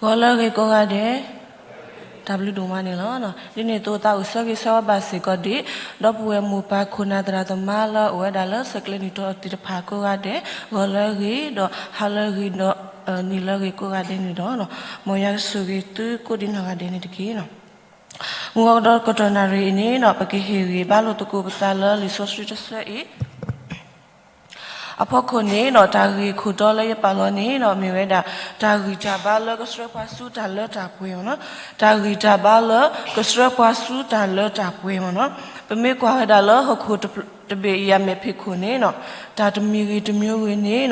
ဂီၤလၢအဂ့ၤကိးဂၤဒဲး, တၢ်ဘျုးဒိၣ်မးန့ၣ်လီၤ. ဒ်န့ၣ်အသိး သးအိၣ်ဆၢဂ့ၤဆၢဝါဘၣ်စ့ၢ်ကီးဒံး ဒီပုၢ်ဝဲၢ်မိၢ်ပၢ်ခိၣ်နၢ်သရၣ်သမါလၢအအိၣ်ဝဲဒၣ်လၢဆဲးကျၢနံၣ်တီၢ်သ့ၣ်တဖၣ်ကိးဂၤဒဲး, ဂီၤလၢအဂ့ၤ ဒီးဟါလၢအဂ့ၤ ဒီးနံၤလၢအဂ့ၤကိးဂၤဒဲးန့ၣ်ဒီး, မ်ယွၤကဆိၣ်ဂ့ၤသုကိးဒံးနီၢ်ဂၤဒဲးန့ၣ်တက့ၢ်. မုၢ်ဂီၤကတီၢ်ကတီၢ်နၣ်ရံၣ်အံၤန့ၣ်ဒီး ပကဟ့ၣ်ဂံၢ်ဘါလိာ်သကိးပသးလၢလံာ်စီဆှံတဆၢအံၤ အဖီခိၣ်န့ၣ်ဒီး တၢ်ဂ့ၢ်ခိၣ်တီလၢယပာ်လီၤန့ၣ်ဒီး မ့ၢ်ဝဲဒၣ် တၢ်ဂံၢ်တၢ်ဘါလၢကဆှၢပှၤဆူတၢ်လၢတၢ်ပှဲၤမ့ၢ်နီၤ, တၢ်ဂံၢ်တၢ်ဘါလၢကဆှၢပှၤဆူတၢ်လၢတၢ်ပှဲၤမ့ၢ်နီၤ. ပမ့ၢ်ကွၢ်ဝဲဒၣ်လၢဟီၣ်ခိၣ်တဘ့ၣ်အံၤအမဲာ်ဖံးခိၣ်န့ၣ်ဒီး တၢ်တမံၤဂ့ၤတမံၤဂ့ၤန့ၣ်ဒီး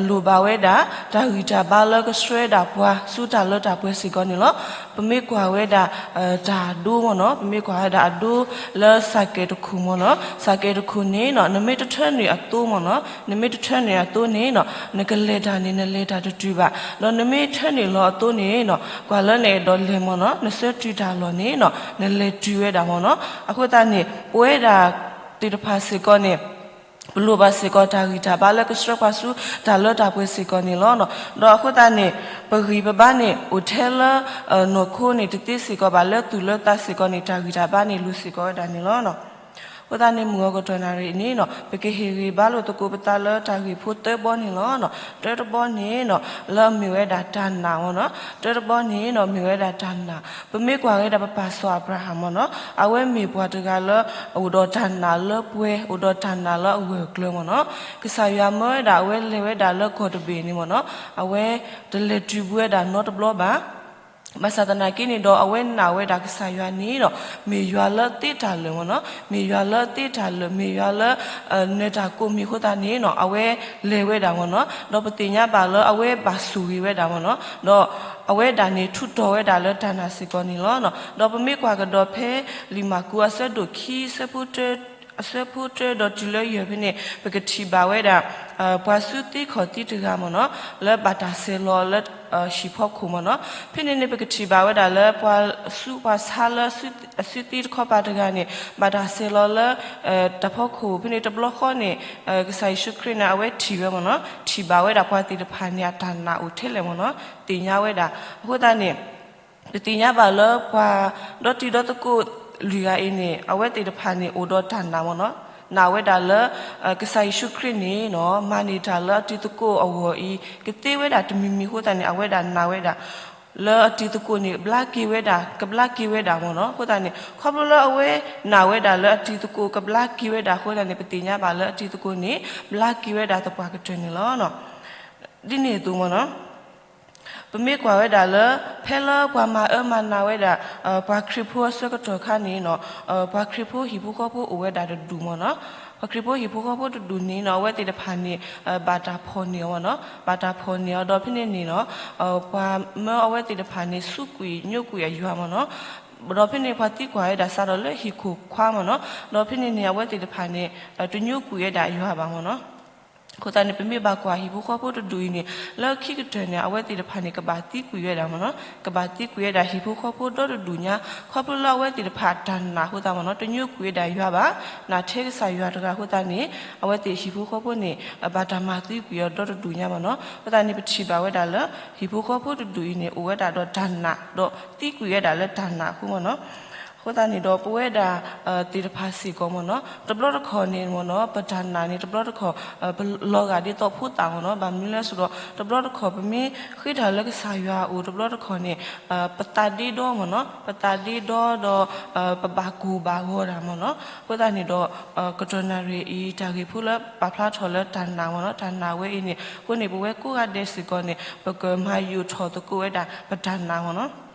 လိၣ်ဘၣ်ဝဲဒၣ် တၢ်ဂံၢ်တၢ်ဘါလၢကဆှၢဒၣ်ပှၤဆူတၢ်လၢတၢ်ပှဲၤစ့ၢ်ကီးန့ၣ်လီၤ. ပမ့ၢ်ကွၢ်ဝဲဒၣ် တၢ်အဒိမ့ၢ်နီၤ, ပမ့ၢ်ကွၢ်ဝဲဒၣ်အဒိလၢစးကဲးတခိၣ်မ့ၢ်နီၤ, စးကဲးတခိၣ်န့ၣ်ဒီး နမ့ၢ်တထၢနုာ်အသိမ့ၢ်နီၤ, နမ့ၢ်တထၢနုာ်အသိန့ၣ်ဒီး နကလဲၤတၢ်န့ၣ် နလဲၤတၢ်တတုၤဘၣ်, ဒီးနမ့ၢ်ထၢနုာ်လီၤအသိန့ၣ်ဒီး ကွၢ်လၢနအဲၣ်ဒိးလဲၤမ့ၢ်နီၤ, နဆၢတုၤတၢ်လီၢ်န့ၣ်ဒီး နလဲၤတုၤဝဲဒၣ်မ့ၢ်နီၤ. အဃိသတးန့ၣ် ပဝဲဒၣ်သ့ၣ်တဖၣ်စ့ၢ်ကီးန့ၣ် ပလိၣ်ဘၣ်စ့ၢ်ကီးတၢ်ဂံၢ်တၢ်ဘါလၢကဆှၢပှၤဆူတၢ်လၢတၢ်ပှဲၤစ့ၢ်ကီးန့ၣ်လီၤ. ဒီးအဃိသတးန့ၣ် ပဂံၢ်ပဘါန့ၣ် အိၣ်ထဲလၢ နီၢ်ခိန့ၣ်တသ့စ့ၢ်ကီးဘၣ်, လၢသူၣ်လၢသးစ့ၢ်ကီးန့ၣ် တၢ်ဂံၢ်တၢ်ဘါန့ၣ်လိၤစ့ၢ်ကီးဝဲဒၣ်န့ၣ်လီၤ. အဃိသတးန့ၣ် မုၢ်ဂီၤကတီၢ်နၣ်ရံၣ်အံၤန့ၣ်ဒီး ပကဟ့ၣ်ဂံၢ်ဘါလိာ်သကိးပသးလၢတၢ်ဂ့ၢ်ဖိသၢဘီန့ၣ်လီၤ. တၢတဘီန့ၣ်ဒီး လၢအမ့ၢ်ဝဲဒၣ်တၢ်နာ်မ့ၢ်နီၤ, တၢတဘီန့ၣ်ဒီးမ့ၢ်ဝဲဒၣ်တၢ်နာ်, ပမ့ၢ်ကွၢ်ဝဲဒၣ်ပပၢ်စီၤအၤဘြၤဟၣ်မ့ၢ်နီၤ, အဝဲမ့ၢ်ပှၤတဂၤလၢ အိၣ်ဒီးတၢ်နာ်လၢပှဲၤ, အိၣ်ဒီးတၢ်နာ်လၢအဂၢၢ်အကျၢၤမ့ၢ်နီၤ. ကစၢ်ယွၤမၢဝဲဒၣ်အဝဲလဲၤဝဲဒၣ်လၢကီၢ်တဘ့ၣ်န့ၣ်မ့ၢ်နီၤ, အဝဲတလဲၤတုၤဘူးဝဲဒၣ်နီတဘျီဘၣ်. ဘၣ်ဆၣ်သနာ်က့န့ၣ်ဒီး အဝဲနာ်ဝဲဒၣ်ကစၢ်ယွၤန့ၣ်ဒီး မ့ၢ်ယွၤလၢအသ့တၢ်လၢာ်မ့ၢ်နီၤ, မ့ၢ်ယွၤလၢအသ့တၢ်လၢာ်, မ့ၢ်ယွၤလၢ နၢၤတၢ်ကိးမံၤအဃိသတးန့ၣ်ဒီး အဝဲလဲၤဝဲဒၣ်မ့ၢ်နီၤ. ဒီးပသ့ၣ်ညါဘၣ်လၢအဝဲဘၣ်ဆိၣ်ဂ့ၤဝဲဒၣ်မ့ၢ်နီၤ, ဒီးအဝဲဒၣ်န့ၣ် ထူးတီၤဝဲဒၣ်လၢတၢ်နာ်စ့ၢ်ကီးန့ၣ်လီၤ. ဒီးပမ့ၢ်ကွၢ်ကဒီးဖဲလံာ်မၢ်ကူးအဆၢဒိၣ်ခံ အဆၢဖိတၢ အဆၢဖိတၢဒီးတုၤလၢယဲၢ်ဖဲန့ၣ် ပကထံၣ်ဘၣ်ဝဲဒၣ် ပှၤစုသံခီၣ်သံတဂၤမ့ၢ်နီၤ လၢဘၣ်တၢ်ဆဲးလီၤလၢ ဟံၣ်ဖီခိၣ်မ့ၢ်နီၤ. ဖဲန့ၣ်န့ၣ် ပကထံၣ်ဘၣ်ဝဲဒၣ်လၢပှၤဆူးပှၤဆါလၢ အစုသံတခီပၤတဂၤန့ၣ် ဘၣ်တၢ်ဆဲးလီၤလၢ တၢ်ဖီခိၣ်ဖဲန့ၣ်တဘျီဃီန့ၣ် ကစၢ်ယ့ၣ်ၡူးခရံာ်န့ၣ် အဝဲထံၣ်ဝဲမ့ၢ်နီၤ, ထံၣ်ဘၣ်ဝဲဒၣ်ပှၤသ့ၣ်တဖၣ်န့ၣ် အတၢ်နာ်အိၣ်ထဲလဲၣ်မ့ၢ်နီၤ, သ့ၣ်ညါဝဲဒၣ်. အဃိသတးန့ၣ် ပသ့ၣ်ညါဘၣ်လၢပှၤဒီတံၤဒီသကိးလွံၢ်ဂၤအံၤန့ၣ် အဝဲသ့ၣ်တဖၣ်န့ၣ် အိၣ်ဒီးတၢ်နာ်မ့ၢ်နီၤ, နာ်ဝဲဒၣ်လၢ ကစၢ်ယ့ၣ်ၡူးခရံာ်န့ၣ်နီၤ မၤန့ၢ်တၢ်လၢအတံၤသကိးအဂီၢ်အံၤ ကသ့ဝဲဒၣ်တမံၤမံၤအဃိသတးန့ၣ် အဝဲဒၣ်နာ်ဝဲဒၣ် လၢအတံၤသကိးန့ၣ် ဘျါက့ၤဝဲဒၣ် ကဘျါက့ၤဝဲဒၣ်မ့ၢ်နီၤ. အဃိသတးန့ၣ် ခီဖျိလၢအဝဲနာ်ဝဲဒၣ်လၢအတံၤသကိးကဘျါက့ၤဝဲဒၣ်အဃိသတးန့ၣ် ပသ့ၣ်ညါဘၣ်လၢအတံၤသကိးန့ၣ် ဘျါက့ၤဝဲဒၣ်သပှၢ်ကတၢၢ်န့ၣ်လီၤ. ဒ်န့ၣ်အသိးမ့ၢ်နီၤ ပမ့ၢ်ကွၢ်ဝဲဒၣ်လၢ ဖဲလၢပှၤမၤအၢမၤနးဝဲဒၣ် ပှၤခရံာ်ဖိအဆၢကတီၢ်ခါန့ၣ်နီၤ ပှၤခရံာ်ဖိဟံၣ်ဖိဃီဖိအိၣ်ဝဲဒၣ်တဒူၣ်မ့ၢ်နီၤ. ပှၤခရံာ်ဖိဟံၣ်ဖိဃီဖိတဒူၣ်န့ၣ်နီၤ အဝဲသ့ၣ်တဖၣ်န့ၣ် ဘၣ်တၢ်ဖီၣ်န့ၢ်အီၤမ့ၢ်နီၤ, ဘၣ်တၢ်ဖီၣ်န့ၢ်အီၤဒီးဖဲန့ၣ်န့ၣ်နီၤ ပှၤမၢအဝဲသ့ၣ်တဖၣ်န့ၣ် စူးကွံာ်ညိကွံာ်အယွၤမ့ၢ်နီၤ. ဒီးဖဲန့ၣ်ပှၤသံကွၢ်ဝဲဒၣ်စးထီၣ်လၢဟံၣ်ခိၣ်ခွါမ့ၢ်နီၤ, ဒီးဖဲန့ၣ်န့ၣ် အဝဲသ့ၣ်တဖၣ်န့ၣ် တညိကွံာ်ဝဲဒၣ်ယွၤဘၣ်မ့ၢ်နီၤ. အဃိသတးန့ၣ် ပမ့ၢ်ဘၣ်ကွၢ်ဟံၣ်ဖိဃီဖိတဒူၣ်အံၤန့ၣ် လၢခံကတၢၢ်န့ၣ် အဝဲသ့ၣ်တဖၣ်န့ၣ် ကဘၣ်သံကွံာ်ဝဲဒၣ်မ့ၢ်နီၤ, ကဘၣ်သံကွံာ်ဝဲဒၣ်ဟံၣ်ဖိဃီဖိဒီတဒူၣ်ညါ ခီဖျိလၢအဝဲသ့ၣ်တဖၣ်အတၢ်နာ်အဃိသတးမ့ၢ်နီၤ တညိကွံာ်ဝဲဒၣ်ယွၤဘၣ်, နာ်ထဲကစၢ်ယွၤတဂၤအဃိသတးန့ၣ် အဝဲသ့ၣ်ဟံၣ်ဖိဃီဖိန့ၣ် ဘၣ်တၢ်မၤသံကွံာ်အီၤဒီတဒူၣ်ညါမ့ၢ်နီၤ. အဃိသတးန့ၣ် ပထံၣ်ဘၣ်ဝဲဒၣ်လၢ ဟံၣ်ဖိဃီဖိတဒူၣ်အံၤန့ၣ် အိၣ်ဝဲဒၣ်ဒီးတၢ်နာ် ဒီးသံကွံာ်ဝဲဒၣ်လၢတၢ်နာ်အဃိမ့ၢ်နီၤ. အဃိသတးန့ၣ်ဒီး ပဝဲဒၣ် သ့ၣ်တဖၣ်စ့ၢ်ကီးမ့ၢ်နီၤ တဘျီတခီၣ်န့ၣ်မ့ၢ်နီၤ ပတၢ်နာ်န့ၣ် တဘျီတခီၣ် ပလီၤဂာ်ဒ်သိးဖိသၣ်မ့ၢ်နီၤ. ဘၣ်မနုၤလဲၣ်ဆိုတော့ တဘျီတခီၣ် ပမ့ၢ်ဃ့တၢ်လၢကစၢ်ယွၤအအိၣ်တဘျီတခီၣ်န့ၣ် ပသးဒ့ဒီမ့ၢ်နီၤ ပသးဒ့ဒီဒီး ပဘၣ်ကိၢ်ဘၣ်ဂီၤတၢ်မ့ၢ်နီၤ. အဃိသတးန့ၣ်ဒီး ကတီၢ်နၣ်ရံၣ်အံၤ တၢ်ဂ့ၢ်ဖိလၢပာ်ဖျါထီၣ်လၢတၢ်နာ်မ့ၢ်နီၤ တၢ်နာ်ဝဲအံၤန့ၣ် အဃိန့ၣ် ပဝဲကိးဂၤဒဲးစ့ၢ်ကီးန့ၣ် ပကမၤယိာ်ထီၣ်သကိးဝဲဒၣ် ပတၢ်နာ်မ့ၢ်နီၤ.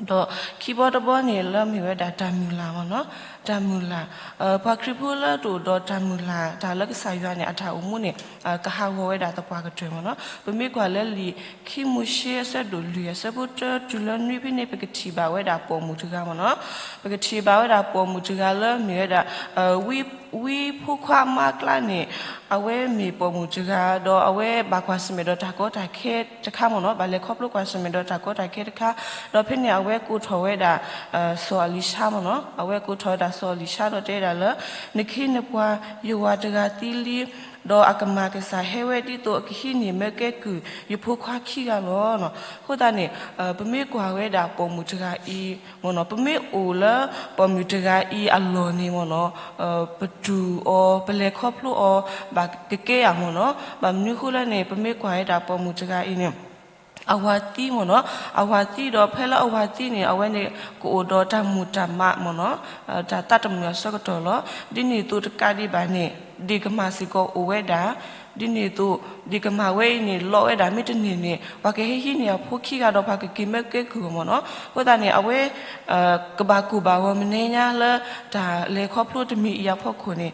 ဒီးခံဘီတဘီန့ၣ် လၢမ့ၢ်ဝဲဒၣ်တၢ်မုၢ်လၢ်မ့ၢ်နီၤ. တၢ်မုၢ်လၢ် ပှၤခရံာ်ဖိလၢတအိၣ်ဒီးတၢ်မုၢ်လၢ် တၢ်လၢကစၢ်ယွၤန့ၣ် အတၢ်အိၣ်မူန့ၣ် ကဟးဂီၤဝဲဒၣ်သပှၢ်ကတၢၢ်မ့ၢ်နီၤ. ပမ့ၢ်ကွၢ်လၢလံာ်ခံမိၤၡ့အဆၢဒိၣ်လွံၢ် အဆၢဖိတၢတုၤလၢနွံဖဲန့ၣ် ပကထံၣ်ဘၣ်ဝဲဒၣ်ပိာ်မုၣ်တဂၤမ့ၢ်နီၤ. ပကထံၣ်ဘၣ်ဝဲဒၣ်ပိာ်မုၣ်တဂၤလၢမ့ၢ်ဝဲဒၣ် ဝံဖိခွါအမါအကျါန့ၣ် အဝဲမ့ၢ်ပိာ်မုၣ်တဂၤ ဒီးအဝဲဘၣ်ကွၢ်ဆၢၣ်မဲာ်ဒီးတၢ်ကီတၢ်ခဲတခါမ့ၢ်နီၤ, ဘၣ်လဲၤခီဖျိကွၢ်ဆၢၣ်မဲာ်ဒီးတၢ်ကီတၢ်ခဲတခါ, ဒီးဖဲန့ၣ်အဝဲကိးထီၣ်ဝဲဒၣ် စီၤအလံၤၡါမ့ၢ်နီၤ, အဝဲကိးထီၣ်ဝဲဒၣ်စီၤအလံၤၡါဒီးတဲဝဲဒၣ်လၢ နခ့နပှၤယဝၤတဂၤသံလံ ဒီးအကမၤကစၢ်ဟဲဝဲဒ်သိးအကဟံးန့ၢ်မၢကဲကုၢ်ယဖိခွါခံဂၤလီၤ. အဃိသတးန့ၣ် ပမ့ၢ်ကွၢ်ဝဲဒၣ်ပိာ်မုၣ်တဂၤအံၤမ့ၢ်နီၤ, ပမ့ၢ်အိၣ်လၢပိာ်မုၣ်တဂၤအံၤအလီၢ်န့ၣ်မ့ၢ်နီၤ, ပတူၢ်အီၤ ပလဲၤခီဖျိအီၤ ဘၣ်ကကဲဧါမ့ၢ်နီၤ. ဘၣ်မနုၤဃိလဲၣ်န့ၣ် ပမ့ၢ်ကွၢ်ဝဲဒၣ်ပိာ်မုၣ်တဂၤအံၤန့ၣ် အဝၤသံမ့ၢ်နီၤ, အဝၤသံဒီးဖဲလၢအဝၤသံန့ၣ် အဝဲန့ၣ်ကအိၣ်ဒီးတၢ်မုၢ်တၢ်မးမ့ၢ်နီၤ, တၢ်သးတမုာ်အဆၢကတီၢ်လီၤ. ဒ်န့ၣ်အသိးတကးဒံးဘၣ်န့ၣ် ဒ့ၣ်ကမၢ်စ့ၢ်ကီးအိၣ်ဝဲဒၣ်, ဒ်န့ၣ်အသိး ဒ့ၣ်ကမၢ်ဝဲအံၤန့ၣ် လီၤဝဲဒၣ်မ့ၢ်တန့ၢ်န့ၣ် ပှၤကဟဲဟံးန့ၢ်အဖိခံဂၤဒီးပှၤကက့ၤမၢကဲကုၢ်မ့ၢ်နီၤ. အဃိသတးန့ၣ် အဝဲ ကဘၣ်ကူၣ်ဘၣ်ဂီၤမနုၤညါလၢ တၢ်လဲၤခီဖျိတမံၤအံၤအဖီခိၣ်န့ၣ်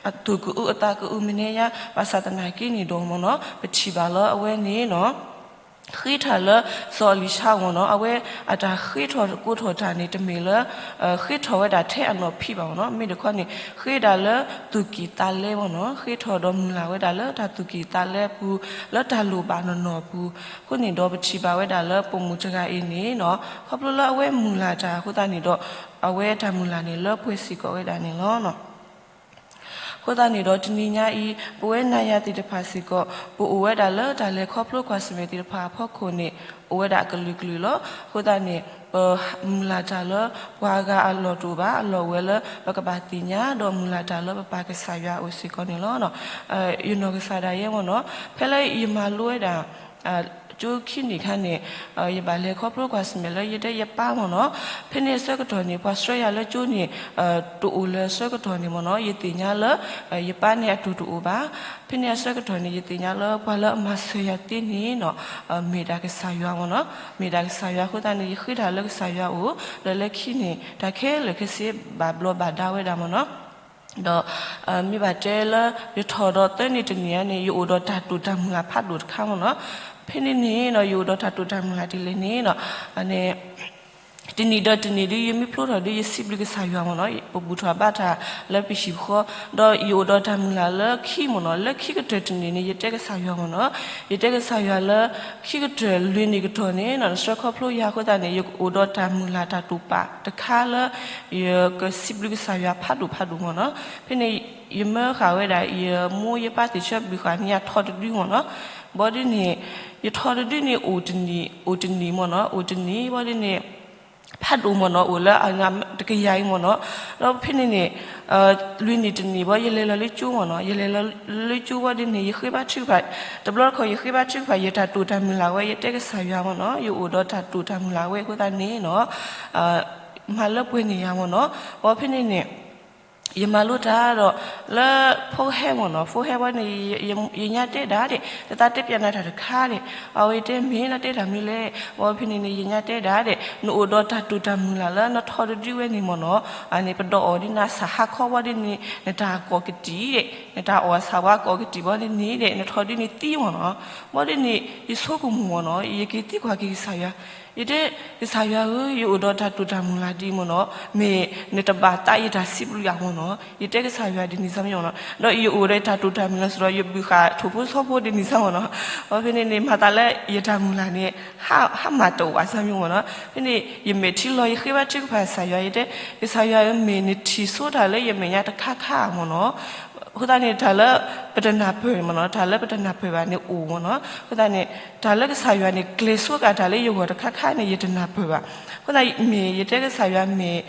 အသူၣ်ကအုးအသးကအုးမနုၤညါ, ဘၣ်ဆၣ်သနာ်က့န့ၣ်ဒီးမ့ၢ်နီၤ ပထံၣ်ဘၣ်လၢအဝဲန့ၣ်နီၤ ဃ့ထီၣ်လၢစီၤအလံၤၡါမ့ၢ်နီၤ, အဝဲအတၢ်ဃ့ထီၣ်ကိးထီၣ်တၢ်န့ၣ် တမ့ၢ်လၢ ဃ့ထီၣ်ဝဲဒၣ်ထဲအနီၢ်ဖံးဘၣ်မ့ၢ်နီၤ, မ့ၢ်တခီန့ၣ် ဃ့ဒၣ်လၢသူၣ်ကံၢ်သးလဲမ့ၢ်နီၤ, ဃ့ထီၣ်ဒီးမုၢ်လၢ်ဝဲဒၣ်လၢတၢ်သူၣ်ကံၢ်သးလဲအပူၤ လၢတၢ်လိၣ်ဘၣ်နီၢ်နီၢ်အပူၤ. အဃိန့ၣ်ဒီးပထံၣ်ဘၣ်ဝဲဒၣ်လၢပိာ်မုၣ်တဂၤအံၤန့ၣ်နီၤ ခီဖျိလၢအဝဲမုၢ်လၢ်တၢ်အဃိသတးန့ၣ်ဒီး အဝဲတၢ်မုၢ်လၢ်န့ၣ်လၢပှဲၤစ့ၢ်ကီးဝဲဒၣ်န့ၣ်လီၤ. အဃိသတးန့ၣ်ဒီးတနံၤညါအံၤ ပဝဲနၤယၤသ့ၣ်တဖၣ်စ့ၢ်ကီး ပအိၣ်ဝဲဒၣ်လၢတၢ်လဲၤခီဖျိကွၢ်ဆၢၣ်မဲာ်သ့ၣ်တဖၣ်အဖီခိၣ်န့ၣ် အိၣ်ဝဲဒၣ်အကလုာ်ကလုာ်လီၤ. အဃိသတးန့ၣ် ပမုၢ်လၢ်တၢ်လၢပှၤဂၤအလီၢ်တအိၣ်ဘၣ်, အလီၢ်အိၣ်ဝဲလၢပကဘၣ်သ့ၣ်ညါ ဒီးမုၢ်လၢ်တၢ်လၢပပၢ်ကစၢ်ယွၤအအိၣ်စ့ၢ်ကီးန့ၣ်လီၤ. ယနီၢ်ကစၢ်ဒၣ်ယဲမ့ၢ်နီၤ, ဖဲလၢယမၤလိဝဲဒၣ် ကၠိခံနံၣ်အခါန့ၣ် ယဘၣ်လဲၤခီဖျိကွၢ်ဆၢၣ်မဲာ်လၢယတဲယပၢ်မ့ၢ်နီၤ, ဖဲန့ၣ်အဆၢကတီၢ်န့ၣ် ပှၤဆှၢယၤလၢကၠိန့ၣ် တအိၣ်လၢၤအဆၢကတီၢ်န့ၣ်မ့ၢ်နီၤ, ယသ့ၣ်ညါလၢ ယပၢ်န့ၣ်အတူၢ်တအိၣ်ဘၣ်. ဖဲန့ၣ်အဆၢကတီၢ်န့ၣ် ယသ့ၣ်ညါလၢပှၤလၢအမၤစၢၤယၤသ့န့ၣ်နီၤ မ့ၢ်ဒၣ်ကစၢ်ယွၤမ့ၢ်နီၤ, မ့ၢ်ဒၣ်ကစၢ်ယွၤအဃိသတးန့ၣ် ယဃ့တၢ်လၢကစၢ်ယွၤအအိၣ်, ဒီးလၢခံန့ၣ် တၢ်ခဲလၢာ်ခဲဆ့ဘၣ်ဘျီးဘၣ်ဒါဝဲဒၣ်မ့ၢ်နီၤ. ဒီး မ့ၢ်ဘၣ်တဲလၢ ယထီၣ်ဒီးသၢနံၣ်တနံၣ်ဧါန့ၣ် ယအိၣ်ဒီးတၢ်တိာ်တၢ်မုၢ်လၢ်ဖးဒိၣ်တခါမ့ၢ်နီၤ. ဖဲန့ၣ်န့ၣ်နီၤ ယအိၣ်ဒီးတၢ်တိာ်တၢ်မုၢ်လၢ်ဒ်လဲၣ်န့ၣ်နီၤ န့ၣ် တနံၣ်ဒီးတနံၣ်ဒ်ယမ့ၢ်ဖျိထီၣ်ဒီး ယစံးဘျုးကစၢ်ယွၤမ့ၢ်နီၤ, ပဘူၣ်ထီၣ်ဘါထီၣ်လၢပဟံၣ်ပဃီ, ဒီးယအိၣ်ဒီးတၢ်မုၢ်လၢ်လၢခံမ့ၢ်နီၤ, လၢခံကတၢၢ်တနံၣ်န့ၣ် ယတဲကစၢ်ယွၤမ့ၢ်နီၤ, ယတဲကစၢ်ယွၤလၢ ခံကတၢၢ်လွံၢ်နံၣ်ကတီၢ်န့ၣ်နီၤ နဆှၢခီဖျိယၤအဃိသတးန့ၣ် ယအိၣ်ဒီးတၢ်မုၢ်လၢ်တၢ်တိာ်ပာ်တခါလၢ ယကစံးဘျုးကစၢ်ယွၤဖးဒိၣ်ဖးဒိၣ်မ့ၢ်နီၤ. ဖဲန့ၣ် ယမၢဃာ်ဝဲဒၣ် ယမိၢ်ယပၢ်သ့ၣ်ဆၢဘျုးဃာ်န့ၣ် ယထီၣ်တဒုမ့ၢ်နီၤ, ဘၣ်ဒ်န့ၣ် ယထီၣ်တဒုန့ၣ် အိၣ်တနံၣ် အိၣ်တနံၣ်မ့ၢ်နီၤ, အိၣ်တနံၣ်ဘၣ်ဒ်န့ၣ် ဖးဒိၣ်မ့ၢ်နီၤ, အိၣ်လၢအတကယၤအံၤမ့ၢ်နီၤ, ဒီးဖဲန့ၣ်န့ၣ် လွံၢ်နံၣ်တနံၣ်ဘၣ် ယလဲၤလီၤလၢကၠိမ့ၢ်နီၤ, ယလဲၤလီၤလၢကၠိဘၣ်ဒ်န့ၣ် ယဃ့ဘါထုကဖၣ်, တဘျီတခီၣ်ယဃ့ဘါထုကဖၣ် ယတၢ်တိာ်တၢ်မုၢ်လၢ်ဝဲ ယတဲကစၢ်ယွၤမ့ၢ်နီၤ, ယအိၣ်ဒီးတၢ်တိာ်တၢ်မုၢ်လၢ်ဝဲအဃိသတးန့ၣ်နီၤ မၤလၢပှဲၤန့ၢ်ယၤမ့ၢ်နီၤ, ဘၣ်ဖဲန့ၣ်န့ၣ် ယမၤလိတၢ်ဒီး လၢဖိဟဲမ့ၢ်နီၤ, ဖိဟဲဝဲန့ၣ် ယညါတဲဒၣ်ဒဲး တသးတဲပျးနၤတၢ်တခါဒဲး, အဝဲတဲမ့ၢ်နတဲတၢ်မနုၤလဲၣ်, ဘၣ်ဖဲန့ၣ်န့ၣ် ယညါတဲဒၣ်ဒဲး နအိၣ်ဒီးတၢ်တိာ်တၢ်မုၢ်လၢ်လၢနထီၣ်တဒုဝဲန့ၣ်မ့ၢ်နီၤ, အန့ၣ်ပဒီးအီၤဒ်နၤဆၣ်ဟါခီဘၣ်ဒ်န့ၣ် နတၢ်ကိးကတံာ်ဒဲး, နတၢ်အီၣ်ဆၣ်ဝါကိးကတံာ်ဘၣ်ဒ်န့ၣ်ဒဲး နထီၣ်ဒုန့ၣ်သံမ့ၢ်နီၤ, ဘၣ်ဒ်န့ၣ် ယဆိကမိၣ်မ့ၢ်နီၤ, ယက့ၤသံကွၢ်က့ၤကစၢ်ယွၤ ယတဲ ကစၢ်ယွၤဧၢ, ယအိၣ်ဒီးတၢ်တိာ်တၢ်မုၢ်လၢ်ဒ်မ့ၢ်နီၤ, မ့ၢ်နတဘၣ်သးယတၢ်စံးဘျုးယၤမ့ၢ်နီၤ, ယတဲကစၢ်ယွၤဒ်န့ၣ်စ့ၢ်မ့ၢ်နီၤ, ဒီးယအိၣ်ဒီးတၢ်တိာ်တၢ်မုၢ်လၢ်စ့ၢ်ဒီး ယဘုၣ်ဃာ်ထိၣ်ဖိဆီဖိဒ်န့ၣ်စ့ၢ်မ့ၢ်နီၤ, ဘၣ်ဖဲန့ၣ်န့ၣ် မၤသးလၢယတၢ်မုၢ်လၢ်န့ၣ် ဟးမၤတအိၣ်ဘၣ်စ့ၢ်မ့ၢ်နီၤ, ဖဲန့ၣ် ယမဲာ်ထံလီၤ ယဃ့ဘါထုကဖၣ်ကစၢ်ယွၤ ယတဲ ကစၢ်ယွၤဧၢ မ့ၢ်နထံၣ်ဆိတၢ်လၢယမဲာ်ညါတခါခါဧါမ့ၢ်နီၤ, အဃိသတးန့ၣ် တၢ်လၢပတနၢ်ပၢၢ်မ့ၢ်နီၤ, တၢ်လၢပတနၢ်ပၢၢ်ဘၣ်န့ၣ်အိၣ်မ့ၢ်နီၤ, အဃိသတးန့ၣ် တၢ်လၢကစၢ်ယွၤန့ၣ် ကျဲၤဆိကတၢ်လၢယဂီၢ်တခါခါန့ၣ် ယတနၢ်ပၢၢ်ဘၣ်, အဃိသတးမ့ၢ် ယတဲကစၢ်ယွၤမ့ၢ်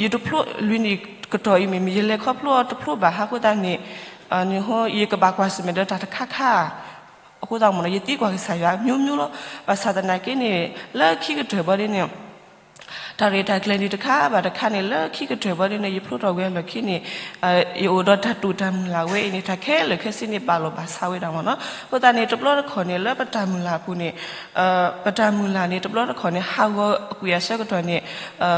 ယတဖျိလွံၢ်နံၣ်ကတီၢ်အံၤမ့ၢ် မ့ၢ်ယလဲၤခီဖျိအီၤတဖျိဘၣ်ဟးဃိသတးန့ၣ် ယကဘၣ်ကွၢ်ဆၢၣ်မဲာ်ဒီးတၢ်တခါခါ အဃိသတးမ့ၢ်နီၤ ယသံကွၢ်ကစၢ်ယွၤ မျိုးမျိုးလီၤ, ဘၣ်ဆၣ်သနာ်က့န့ၣ် လၢခံကတၢၢ်ဘၣ်ဒ်န့ၣ် တၢ်ရဲၣ်တၢ်ကျဲၤန့ၣ်တခါဘၣ်တခါန့ၣ် လၢခံကတၢၢ်ဘၣ်ဒ်န့ၣ် ယဖျိထီၣ်ဝဲအလီၢ်ခံန့ၣ် ယအိၣ်ဒီးတၢ်တိာ်တၢ်မုၢ်လၢ်ဝဲအံၤန့ၣ် တၢ်ခဲလၢာ်ခဲဆ့န့ၣ် ဘၣ်လီၤဘၣ်ဆးဝဲဒၣ်မ့ၢ်နီၤ, အဃိသတးန့ၣ် တဘျီတခီၣ်န့ၣ် လၢပတၢ်မုၢ်လၢ်အပူၤန့ၣ် ပတၢ်မုၢ်လၢ်န့ၣ် တဘျီတခီၣ်န့ၣ် ဟးဂီၤကွံာ်အဆၢကတီၢ်န့ၣ်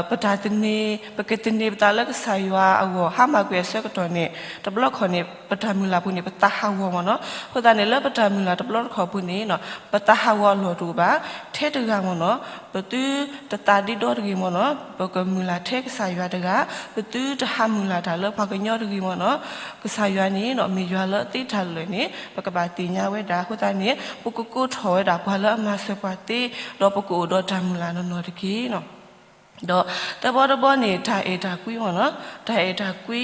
ပတၢ်သန့ၤ ပကသန့ၤပသးလၢကစၢ်ယွၤအဂီၢ် ဟါမၢ်ကွံာ်အဆၢကတီၢ်န့ၣ် တဘျီတခီၣ်န့ၣ် ပတၢ်မုၢ်လၢ်ပူၤန့ၣ် ပသးဟးဂီၤမ့ၢ်နီၤ, အဃိသတးန့ၣ် လၢပတၢ်မုၢ်လၢ်တဘျီတခီၣ်ပူၤန့ၣ် ပသးဟးဂီၤအလီၢ်တအိၣ်ဘၣ်, ထဲတဂၤမ့ၢ်နီၤ ပသုတသးဒ့ဒီတဂ့ၤမ့ၢ်နီၤ, ပကမုၢ်လၢ်ထဲကစၢ်ယွၤတဂၤ, ပသုတဟးမုၢ်လၢ်တၢ်လၢပှၤကညီတဂ့ၤမ့ၢ်နီၤ, ကစၢ်ယွၤန့ၣ် မ့ၢ်ယွၤလၢအသ့တၢ်လၢာ်န့ၣ် ပကဘၣ်သ့ၣ်ညါဝဲဒၣ်အဃိသတးန့ၣ် ပကကိးထီၣ်ဝဲဒၣ်ပှၤလၢအမၤစၢၤပှၤသ့ ဒီးပကအိၣ်ဒီးတၢ်မုၢ်လၢ်နီၢ်နီၢ်တက့ၢ်နီၤ. ဒီးသၢဘီတဘီန့ၣ် တၢ်အဲၣ်တၢ်ကွံမ့ၢ်နီၤ, တၢ်အဲၣ်တၢ်ကွံ,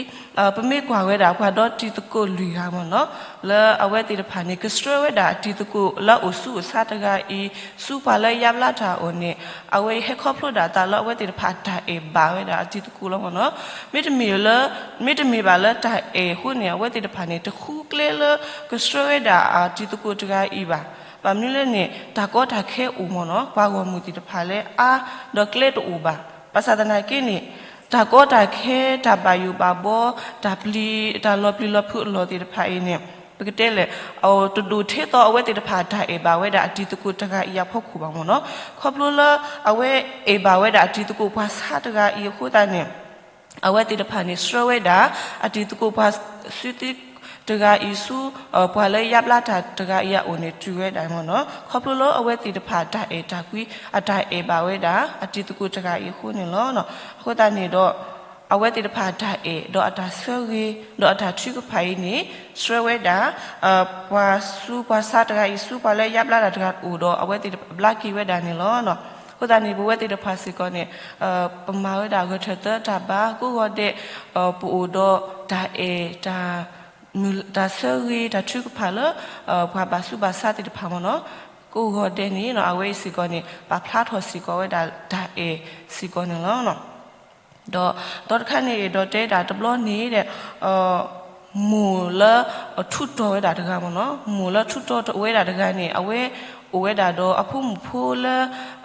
ပမ့ၢ်ကွၢ်ဝဲဒၣ်ပှၤဒီတံၤသကိးလွံၢ်ဂၤမ့ၢ်နီၤ, လၢအဝဲသ့ၣ်တဖၣ်န့ၣ် ကဆှၢဝဲဒၣ်အတံၤသကိးလၢအအိၣ်ဆူၣ်အိၣ်ဆါတဂၤအံၤ ဆူပှၤလၢယါဘျါတၢ်အအိၣ်န့ၣ်, အဝဲအံၤဟဲခီဖျိဒၣ်အသးလၢအဝဲသ့ၣ်တဖၣ်တၢ်အဲၣ်ဘၣ်ဝဲဒၣ်အတံၤသကိးလီၤမ့ၢ်နီၤ. မ့တမ့ၢ်လၢ, မ့တမ့ၢ်ဘၣ်လၢတၢ်အဲၣ်အဃိန့ၣ် အဝဲသ့ၣ်တဖၣ်န့ၣ် တဃုကျဲလၢကဆှၢဝဲဒၣ်အတံၤသကိးတဂၤအံၤဘၣ်. ဘၣ်မနုၤလဲၣ်န့ၣ် တၢ်ကီတၢ်ခဲအိၣ်မ့ၢ်နီၤ, ပှၤဂီၢ်မုၢ်သ့ၣ်တဖၣ်လၢအါ, ဒီးကျဲတအိၣ်ဘၣ်. ဘၣ်ဆၣ်သနာ်က့န့ၣ် တၢ်ကီတၢ်ခဲ တၢ်ဘၣ်ယိၣ်ဘၣ်ဘီ, တၢ်ပျံၤ, တၢ်လီၤပျံၤလီၤဖုးအလီၢ်သ့ၣ်တဖၣ်အံၤန့ၣ် ပကတဲလဲၣ်, တဒိၣ်ထဲသိးအဝဲသ့ၣ်တဖၣ်တၢ်အဲၣ်ဘၣ်ဝဲဒၣ်အတံၤသကိးတဂၤအံၤအဖီခိၣ်ဘၣ်မ့ၢ်နီၤ. ခီဖျိလၢအဝဲအဲၣ်ဘၣ်ဝဲဒၣ်အတံၤသကိးပှၤဆါတဂၤအံၤအဃိသတးန့ၣ် အဝဲသ့ၣ်တဖၣ်န့ၣ် ဆှၢဝဲဒၣ် အတံၤသကိးပှၤစုသ့တဂၤအံၤဆူ ပှၤလၢယါဘျါတၢ်တဂၤအံၤအအိၣ်န့ၣ် တုၤဝဲဒၣ်မ့ၢ်နီၤ. ခီဖျိလၢအဝဲသ့ၣ်တဖၣ်တၢ်အဲၣ်တၢ်ကွံ အတၢ်အဲၣ်ဘၣ်ဝဲဒၣ် အတံၤသကိးတဂၤအံၤအဃိန့ၣ်လီၤ. အဃိသတးန့ၣ်ဒီး အဝဲသ့ၣ်တဖၣ်တၢ်အဲၣ် ဒီးအတၢ်ဆၢဂ့ၤ ဒီးအတၢ်ထုကဖၣ်အံၤန့ၣ် ဆှၢဝဲဒၣ် ပှၤဆူပှၤဆါတဂၤအံၤဆူ ပှၤလၢယါဘျါတၢ်တဂၤအိၣ်ဒီး အဝဲသ့ၣ်တဖၣ်ဘျါက့ၤဝဲဒၣ်န့ၣ်လီၤ. အဃိသတးန့ၣ် ပဝဲသ့ၣ်တဖၣ်စ့ၢ်ကီးန့ၣ် ပမၤဝဲဒၣ်ဂဲၤထၢၣ်သၢတၢ်ဘါ ကိးဂီၤဒဲး ပအိၣ်ဒီးတၢ်အဲၣ် တၢ်ဆၢဂ့ၤ တၢ်ထုကဖၣ်လၢ ပှၤဘၣ်ဆူးဘၣ်ဆါသ့ၣ်တဖၣ်မ့ၢ်နီၤ. ကိးဂီၤဒဲးန့ၣ် အဝဲအံၤစ့ၢ်ကီးန့ၣ် ပာ်ဖျါထီၣ်စ့ၢ်ကီးဝဲဒၣ်တၢ်အဲၣ်စ့ၢ်ကီးန့ၣ်လီၤ. ဒီးဒီတခါန့ၣ် အဲၣ်ဒိးတဲဒၣ်တဘျီန့ၣ်ဒီး မိၢ်လၢ ထူးတီၤဝဲဒၣ်တဂၤမ့ၢ်နီၤ, မိၢ်လၢထူးတီၤတအိၣ်ဝဲဒၣ်တဂၤန့ၣ် အဝဲအိၣ်ဝဲဒၣ်ဒီးအဖိမုၣ်ဖိလၢ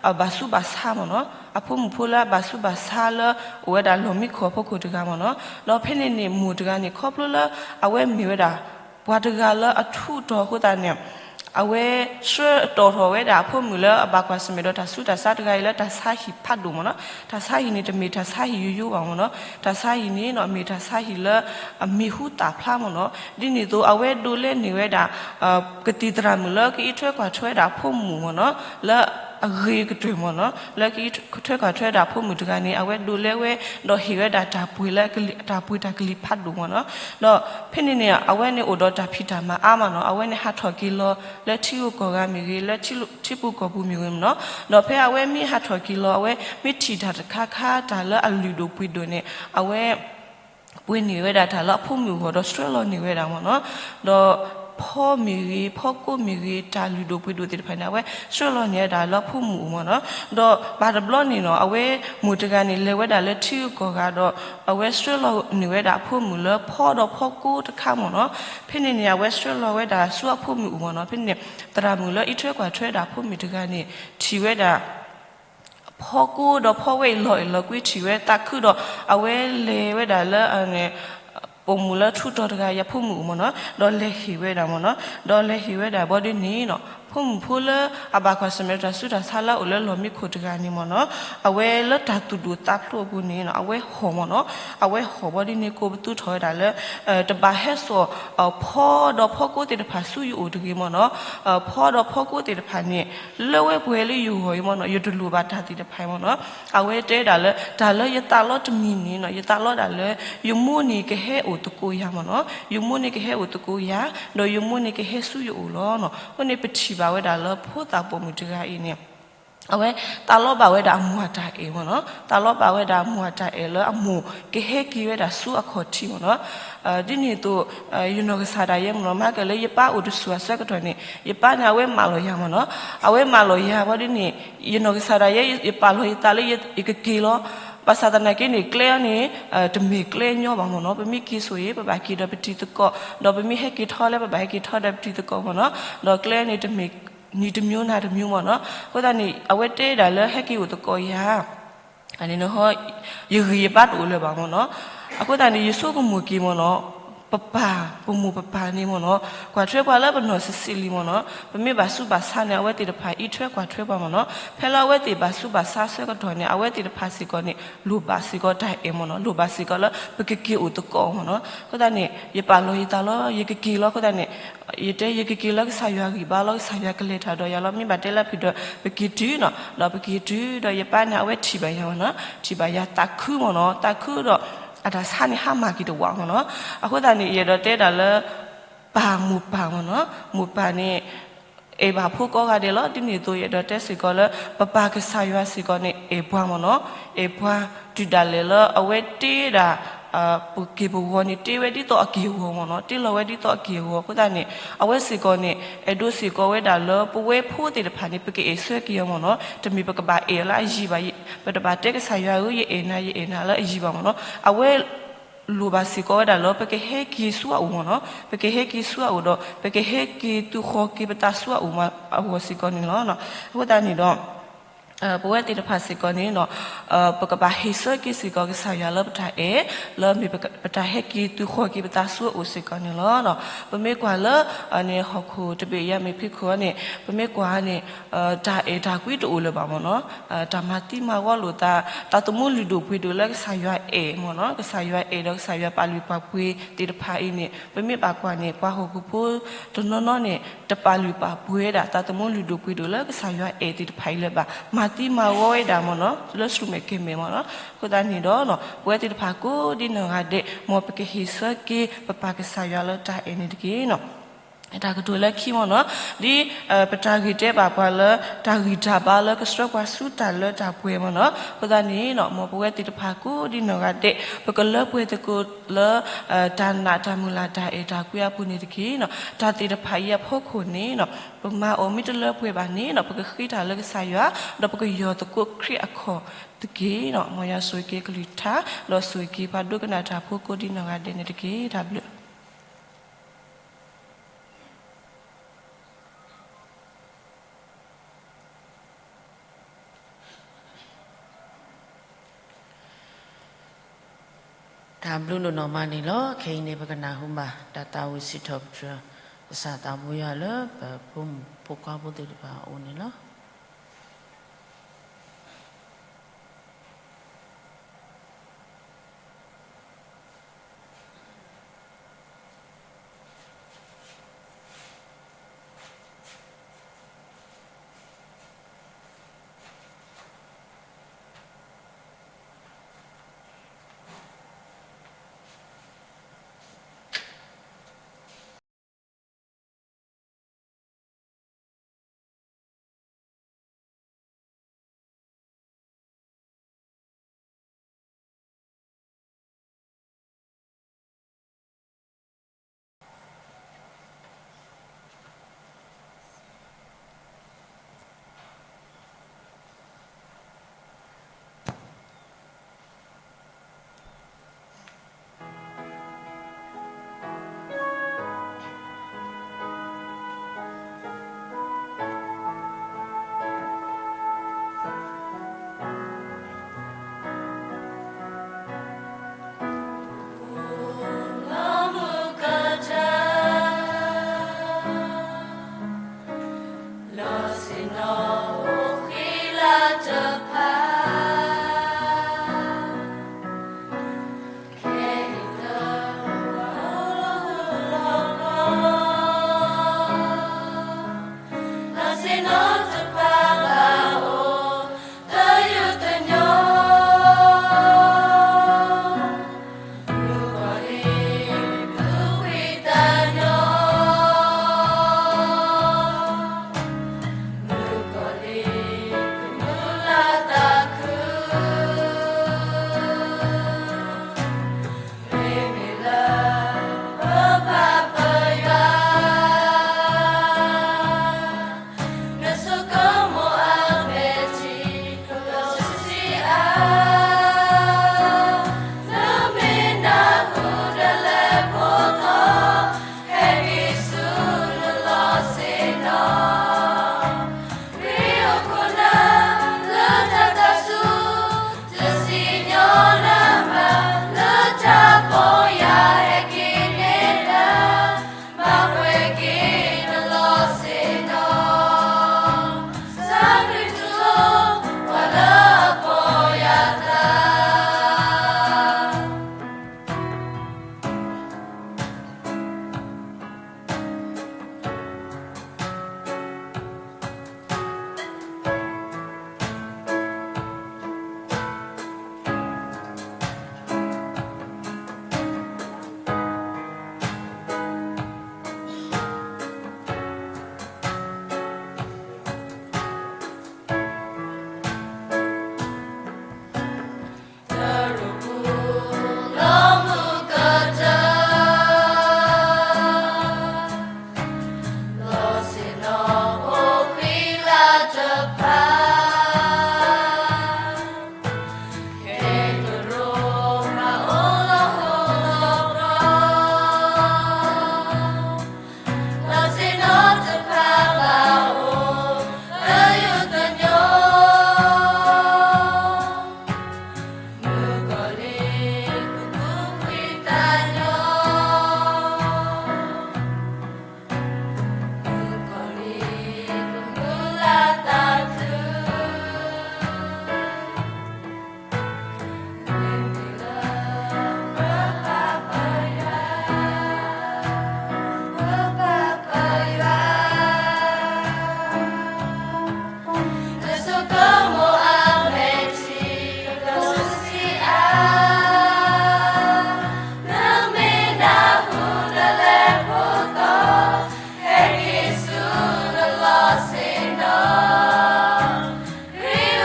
အဘၣ်ဆူးဘၣ်ဆါမ့ၢ်နီၤ, အဖိမုၣ်ဖိလၢအဘၣ်ဆူးဘၣ်ဆါလၢ အိၣ်ဝဲဒၣ်လီၢ်မံခိၣ်အဖီခိၣ်တဂၤမ့ၢ်နီၤ. ဒီးဖဲန့ၣ်န့ၣ် မိၢ်တဂၤန့ၣ် ခီဖျိလၢ အဝဲမ့ၢ်ဝဲဒၣ် ပှၤတဂၤလၢအထူးတီၤအဃိသတးန့ၣ် အဝဲဆှၢတီၤထီၣ်ဝဲဒၣ်အဖိမုၣ်လၢအဘၣ်ကွၢ်ဆၢၣ်မဲာ်ဒီးတၢ်ဆူးတၢ်ဆါတဂၤအံၤလၢ တၢ်ဆါဟံၣ်ဖးဒိၣ်မ့ၢ်နီၤ. တၢ်ဆါဟံၣ်န့ၣ် တမ့ၢ်တၢ်ဆါဟံၣ်ယိယိဘၣ်မ့ၢ်နီၤ. တၢ်ဆါဟံၣ်န့ၣ် မ့ၢ်တၢ်ဆါဟံၣ်လၢ အမံၤဟူသၣ်ဖျါမ့ၢ်နီၤ. ဒ်န့ၣ်အသိး အဝဲဒိးလဲန့ၢ်ဝဲဒၣ် ကသံၣ်သရၣ်မုၣ်လၢကအံးထွဲကွၢ်ထွဲဒၣ်အဖိမုၣ်မ့ၢ်နီၤ, လၢအဂ့ၤကတၢၢ်မ့ၢ်နီၤ, လၢကအံးထွဲကွၢ်ထွဲဒၣ်အဖိမုၣ်တဂၤန့ၣ် အဝဲဒိးလဲဝဲ ဒီးဟ့ၣ်ဝဲဒၣ်တၢ်ပှ့ၤလၢ တၢ်ပှ့ၤတၢ်ကလံၤဖးဒိၣ်မ့ၢ်နီၤ. ဒီးဖဲန့ၣ်န့ၣ် အဝဲန့ၣ်အိၣ်ဒီးတၢ်ဖံးတၢ်မၤအါမ့ၢ်နီၤ, အဝဲန့ၣ်ဟးထီၣ်က့ၤလီၤလၢထံဂုၤကီၢ်ဂၤမ့ၢ်ဂ့ၤ, လၢထံပူၤကီၢ်ပူၤမ့ၢ်ဂ့ၤမ့ၢ်နီၤ. ဒီးဖဲအဝဲမ့ၢ်ဟးထီၣ်က့ၤလီၤ အဝဲမ့ၢ်ထံၣ်တၢ်တခါခါ တၢ်လၢအလုၢ်ဒိၣ်ပှ့ၤဒိၣ်န့ၣ် အဝဲ ပှ့ၤန့ၢ်ဝဲဒၣ်တၢ်လၢအဖိမုၣ်အဂီၢ် ဒီးဆှၢလီၤန့ၢ်ဝဲဒၣ်မ့ၢ်နီၤ. ဒီးဖီမ့ၢ်ဂ့ၤ ဖီကိးမ့ၢ်ဂ့ၤ တၢ်လုၢ်ဒိၣ်ပှ့ၤဒိၣ်သ့ၣ်တဖၣ်န့ၣ် အဝဲဆှၢလီၤန့ၢ်ဝဲဒၣ်လၢအဖိမုၣ်အအိၣ်မ့ၢ်နီၤ. ဒီးဘၣ်တဘျီန့ၣ်နီၤ အဝဲမိၢ်တဂၤန့ၣ် လဲၤဝဲဒၣ်လၢထံဂုၤကီၢ်ဂၤဒီး အဝဲဆှၢလီၤန့ၢ်ဝဲဒၣ်အဖိမုၣ်လၢဖီဒီးဖီကိးတခါမ့ၢ်နီၤ. ဖဲန့ၣ်န့ၣ် အဝဲဆှၢလီၤဝဲဒၣ်ဆူအဖိမုၣ်အအိၣ်မ့ၢ်နီၤ. ဖဲန့ၣ် သရၣ်မုၣ်လၢအံးထွဲကွၢ်ထွဲဒၣ်အဖိမုၣ်တဂၤန့ၣ် ထံၣ်ဝဲဒၣ် ဖီကိးဒီးဖီဝဲအံၤလီၤအဲၣ်လီၤကွံ ထံၣ်ဝဲသးခုဒီး အဝဲလဲၤဝဲဒၣ်လၢ ပိာ်မုၣ်လၢထူးတီၤတဂၤအံၤအဖိမုၣ်အအိၣ်မ့ၢ်နီၤ, ဒီးလဲၤဟ့ၣ်ဝဲဒၣ်မ့ၢ်နီၤ, ဒီးလဲၤဟ့ၣ်ဝဲဒၣ်ဘီဒ်န့ၣ်နီၤ ဖိမုၣ်ဖိလၢအဘၣ်ကွၢ်ဆၢၣ်မဲာ်တၢ်ဆူးတၢ်ဆါလၢအအိၣ်လၢလီၢ်မံခိၣ်တဂၤန့ၣ်မ့ၢ်နီၤ, အဝဲလၢတၢ်သူၣ်ဒိၣ်သးဖျိးအပူၤန့ၣ်နီၤ အဝဲဟီၣ်မ့ၢ်နီၤ, အဝဲဟီၣ်ဘီဒ်န့ၣ် ကိးပသူထီၣ်ဝဲဒၣ်လၢ တဘၣ်ဟဲစိာ် ဖီဒီးဖီကိးသ့ၣ်တဖၣ်ဆူယအိၣ်တဂ့ၤမ့ၢ်နီၤ, ဖီဒီးဖီကိးသ့ၣ်တဖၣ်န့ၣ် လၢဝဲပှဲၤလၢယဂီၢ်အံၤမ့ၢ်နီၤ, ယတလိၣ်ဘၣ်တၢ်သ့ၣ်တဖၣ်အံၤမ့ၢ်နီၤ, အဝဲတဲဒၣ်လၢ တၢ်လၢယသးလီတမံၤန့ၣ်နီၤ, ယသးလီဒၣ်လၢ ယမိၢ်န့ၣ်ကဟဲအိၣ်သကိးယၤမ့ၢ်နီၤ, ယမိၢ်န့ၣ်ကဟဲအိၣ်သကိးယၤ, ဒီးယမိၢ်န့ၣ်ကဟဲဆူယအိၣ်လီၤနီၤ. အဃိန့ၣ်ပထံၣ်ဘၣ်ဝဲဒၣ်လၢဖိသၣ်ပိာ်မုၣ်တဂၤအံၤန့ၣ် အဝဲသးလီဘၣ်ဝဲဒၣ်အမိၢ်အတၢ်အဲၣ်မ့ၢ်နီၤ, သးလီဘၣ်ဝဲဒၣ်အမိၢ်အတၢ်အဲၣ်လၢအမိၢ်ကဟဲက့ၤဝဲဒၣ်ဆူအခီၣ်ထံးမ့ၢ်နီၤ. ဒ်န့ၣ်အသိး ယနီၢ်ကစၢ်ဒၣ်ယဲမ့ၢ်နီၤ, မၤကလဲၣ် ယပၢ်အိၣ်တဆူၣ်အဆၢကတီၢ်န့ၣ် ယပၢ်န့ၣ် အဝဲမၢလီၤယၤမ့ၢ်နီၤ, အဝဲမၢလီၤယၤဘီဒ်န့ၣ် ယနီၢ်ကစၢ်ဒၣ်ယဲ ယပာ်လီၤယသးလၢယကက့ၤလီၤ. ဘၣ်ဆၣ်သနာ်က့န့ၣ် ကျဲအံၤန့ၣ် တမ့ၢ်ကျဲညီဘၣ်မ့ၢ်နီၤ, ပမ့ၢ်က့ၤဆိၣ်အံၤ ပဘၣ်က့ၤဒီးပတံၤသကိး, ဒီးပမ့ၢ်ဟဲက့ၤထီၣ်လၢ ပဘၣ်ဟဲက့ၤထီၣ်ဒီးပတံၤသကိးမ့ၢ်နီၤ, ဒီးကျဲအံၤန့ၣ်တမ့ၢ်နံၤတမံၤနၤတမံၤမ့ၢ်နီၤ. အဃိသတးန့ၣ် အဝဲတဲဒၣ်လၢဟဲက့ၤအိၣ်သကိးယၤ န့ၣ် ယဂံၢ်ယဘါတအိၣ်လၢၤဘၣ်မ့ၢ်နီၤ. အဃိသတးန့ၣ် ယဆိကမိၣ်က့ၤမ့ၢ်နီၤ, ပပၢ် ပမိၢ်ပပၢ်န့ၣ်မ့ၢ်နီၤ ကွၢ်ထွဲပှၤလၢပနီၢ်ဆံးဆံးလံမ့ၢ်နီၤ, ပမ့ၢ်ဘၣ်ဆူးဘၣ်ဆါန့ၣ် အဝဲသ့ၣ်တဖၣ်အံးထွဲကွၢ်ထွဲပှၤမ့ၢ်နီၤ. ဖဲလၢအဝဲသ့ၣ်ဘၣ်ဆူးဘၣ်ဆါဆၢကတီၢ်န့ၣ် အဝဲသ့ၣ်တဖၣ်စ့ၢ်ကီးန့ၣ် လိၣ်ဘၣ်စ့ၢ်ကီးတၢ်အဲၣ်မ့ၢ်နီၤ, လိၣ်ဘၣ်စ့ၢ်ကီးလၢပကက့ၤအိၣ်သကိးမ့ၢ်နီၤ. အဃိသတးန့ၣ် ယပာ်လီၤယသးလီၤ ယကက့ၤလီၤ. အဃိသတးန့ၣ် ယတဲယကက့ၤလၢကစၢ်ယွၤဂံၢ်ဘါလီၤ, ကစၢ်ယွၤကလဲၤတၢ်ဒီးယၤလီၤ. မ့ၢ်ဘၣ်တဲလၢဖုၣ်ဒီး ပက့ၤတုၤနီၤ, ဒီးပက့ၤတုၤဒီးယပၢ်န့ၣ် အဝဲထံၣ်ဘၣ်ယၤမ့ၢ်နီၤ, ထံၣ်ဘၣ်ယၤသးခုမ့ၢ်နီၤ, သးခုဒီး အတၢ်ဆါန့ၣ်ဟါမၢ်က့ၤတဝးမ့ၢ်နီၤ. အဃိသတးန့ၣ် ယအဲၣ်ဒိးတဲဒၣ်လၢ ပၢ်မိၢ်ပၢ်မ့ၢ်နီၤ, မိၢ်ပၢ်န့ၣ် အဲၣ်ဘၣ်ဖိကိးဂၤဒဲးလီၤ. ဒ်န့ၣ်အသိး ယအဲၣ်ဒိးတဲစ့ၢ်ကီးလၢ ပပၢ်ကစၢ်ယွၤစ့ၢ်ကီးန့ၣ် အဲၣ်ပှၤမ့ၢ်နီၤ, အဲၣ်ပှၤတုၤဒၣ်လဲာ်လၢအဝဲတ့ဝဲဒၣ် ပက့ၢ်ပဂီၤန့ၣ် တ့ဝဲဒ်သိးအက့ၢ်အဂီၤမ့ၢ်နီၤ, တ့လီၤဝဲဒ်သိးအက့ၢ်အဂီၤ. အဃိသတးန့ၣ် အဝဲစ့ၢ်ကီးန့ၣ် အဲၣ်ဒိးစ့ၢ်ကီးဝဲဒၣ်လၢပဝဲဖိသ့ၣ်တဖၣ်န့ၣ် ပကအဲၣ်ဆၢက့ၤအီၤမ့ၢ်နီၤ. တမ့ၢ်ပကဘၣ်အဲၣ်အီၤလၢအယံၤဘၣ်, ပတဘၣ်တဲကစၢ်ယွၤဧၢ ယအဲၣ်နၤ ယအဲၣ်နၤလၢအယံၤဘၣ်မ့ၢ်နီၤ. အဝဲ လိၣ်ဘၣ်စ့ၢ်ကီးဝဲဒၣ်လၢ ပကဟဲက့ၤဆူအအိၣ်မ့ၢ်နီၤ, ပကဟဲက့ၤဆူအအိၣ်ဒီး ပကဟဲက့ၤသုးဃီၤက့ၤပသးဆူအအိၣ်မ့ၢ်အဂီၢ်စ့ၢ်ကီးန့ၣ်လီၤ. အဃိသတးန့ၣ်ဒီး ပဝဲသ့ၣ်တဖၣ်စ့ၢ်ကီးန့ၣ် ပကဘၣ်ဟ့ၣ်ဆၢက့ၤစ့ၢ်ကီးကစၢ်ယွၤလၢပတၢ်အဲၣ် လၢမ့ၢ်ပတၢ်ဟဲက့ၤသုးဃီၤက့ၤပသးဆူအအိၣ်စ့ၢ်ကီးန့ၣ်လီၤ. ပမ့ၢ်ကွၢ်လၢ န့ၣ်ဟီၣ်ခိၣ်တဘ့ၣ်အံၤ မ့ၢ်ဖံးခိၣ်န့ၣ် ပမ့ၢ်ကွၢ်န့ၣ် တၢ်အဲၣ်တၢ်ကွံတအိၣ်လၢၤဘၣ်မ့ၢ်နီၤ, တၢ်မၤသံမၤဝီလိာ်သး, သးသမူလုၢ်ဒိၣ်ပှ့ၤဒိၣ်လၢကစၢ်ယွၤအဲၣ်မ့ၢ်နီၤ, ကစၢ်ယွၤအဲၣ်ဒီးကစၢ်ယွၤပာ်လုၢ်ပာ်ပှ့ၤသ့ၣ်တဖၣ်အံၤန့ၣ် ပမ့ၢ်ဘၣ်ကွၢ်န့ၣ် ပှၤဟီၣ်ခိၣ်ဖိတနီၤနီၤန့ၣ် တပာ်လုၢ်ပာ်ပှ့ၤဝဲဒၣ် သးသမူလုၢ်ဒိၣ်ပှ့ၤဒိၣ်လၢကစၢ်ယွၤအဲၣ်သ့ၣ်တဖၣ်အံၤလၢၤဘၣ်, မၤသံမၤဝီဝဲဒၣ်မ့ၢ်နီၤ လၢဆူၣ်မဲာ်ကဲၤမဲာ်မ့ၢ်နီၤ. အဃိသတးန့ၣ်ဒီး ပဝဲသ့ၣ်တဖၣ်ကိးဒ်နီၢ်ဂၤဒဲး မ်ပကဟ့ၣ်ဆၢက့ၤ ပပၢ်ကစၢ်ယွၤလၢတၢ်အဲၣ်န့ၣ်တက့ၢ်. တၢ်ကတိၤလၢခံမ့ၢ်နီၤ, ဒ်ပတၢ်ဂ့ၢ်တဲဘၣ်ပှၤလၢ တၢ်ဂံၢ်တၢ်ဘါလၢကဆှၢပှၤဆူတၢ်လၢတၢ်ပှဲၤမ့ၢ်နီၤ. အဃိသတးန့ၣ် မ်ပဝဲသ့ၣ်တဖၣ်ကိးဒ်နီၢ်ဂၤဒဲး ပကလၢပှဲၤသကိးလၢ တၢ်နာ်တၢ်မုၢ်လၢ်တၢ်အဲၣ်တၢ်ကွံအပူၤန့ၣ်တက့ၢ်. တၢ်သ့ၣ်တဖၣ်အံၤအဖီခိၣ်န့ၣ် ပမၤအီၤမ့ၢ်တလၢပှဲၤဘၣ်န့ၣ် ပကဃ့တၢ်လၢကစၢ်ယွၤ ဒီးပကယီၢ်သကိးခရံာ်အခီၣ်တက့ၢ်. မ်ယွၤဆိၣ်ဂ့ၤက့ၤကလုၢ်ကထါ ဒီးဆိၣ်ဂ့ၤက့ၤပှၤဒိကနၣ်တၢ်ဖိကိးဒ်နီၢ်ဂၤဒဲးန့ၣ်တက့ၢ်. တၢ်ဘျုး တၢ်ဘျုးဒိၣ်နီၢ်မးန့ၣ်လီၤ. ခဲအံၤန့ၣ် ပကနၢ်ဟူဘၣ် တၢ်သးဝံၣ်စံးထီၣ်ပတြၢၤ ကစၢ်သးဘိယွၤလၢပဖိမုၣ်ဖိခွါဖိသ့ၣ်တဖၣ်အအိၣ်န့ၣ်လီၤ.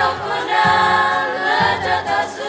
အဃိဒၣ်လၢတၢ်သးစူၤ